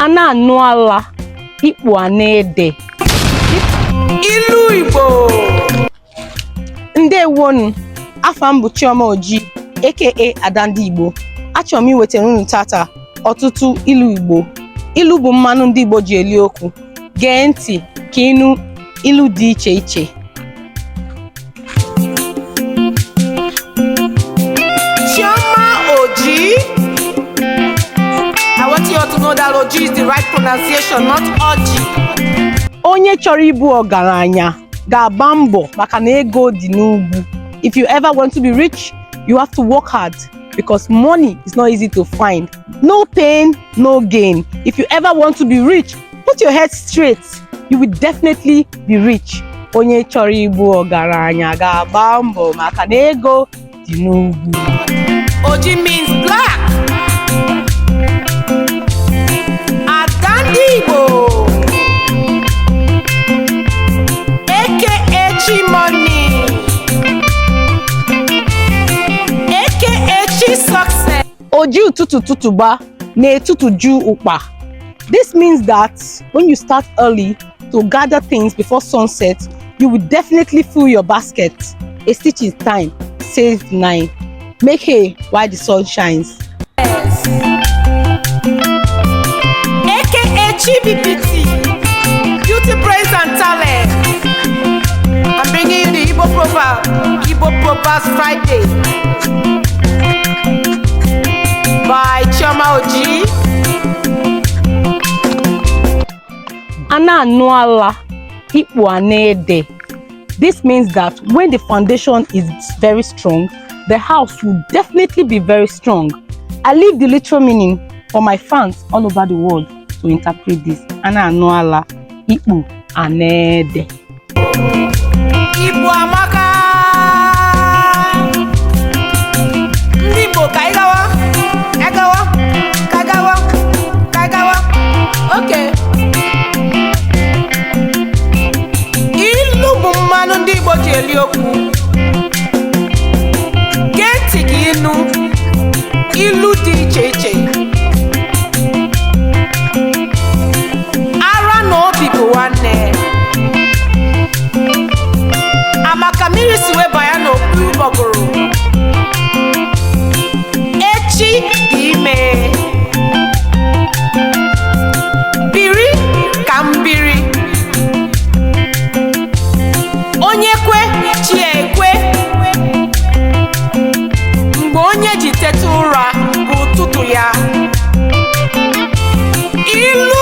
A na-aṅụ ala, ikpu a na-ede. Ilu Igbo. Ndewonu, afa m bụ Chioma Oji, aka Ada ndị Igbo. Achọrọ m iwetara unu tata ọtụtụ ilu Igbo. Ilu bụ mmanụ ndị Igbo ji eli okwu. Gee ntị ka ịnụ ilu dị iche iche. Chioma Oji. I want you all to know that Oji is the right pronunciation, not Oji. Onye chọrọ ịbụ ọgaranya ga-agba mbọ maka na ego dị n'ugwu. If you ever want to be rich, you have to work hard because money is not easy to find. No pain, no gain. If you ever want to be rich, put your head straight. You will definitely be rich. Onye chọrọ ịbụ ọgaranya ga-agba mbọ maka na ego dị n'ugwu. Oji means black. Ada ndị Igbo. AKA Chimoney. AKA Chi Success. Oji ụtụtụ tụtụba na-etụtụju ụkpa. This means that when you start early to gather things before sunset, you will definitely fill your basket. A stitch in time saves nine. Make hay while the sun shines. AKA Chibibt, Beauty, Brains and Talent. I'm bringing you the Igbo proverb, Igbo Proverbs Friday by Chioma Oji. A na-aṅụ ala, ikpu a na-ede. This means that when the foundation is very strong, the house will definitely be very strong. I leave the literal meaning for my fans all over the world to interpret this. A na-aṅụ ala, ikpu a na-ede. Igbo amaka. Ndị Igbo, ka anyị gawa, ka anyị gawa, ka anyị gawa, ka anyị gawa. Okay. Ilu bụ mmanụ ndị Igbo ji eli okwu. Gee ntị ka ịnụ ilu dị iche iche. Ara na obi bụ nwanne. Amaka mmiri si wee banye n'opi ụgbọgụrụ. Echi dị ime. Biri ka m biri. Onye kwe, chi ya ekwe. Mgbe onye ji teta ụra bụ ụtụtụ ya. Ilu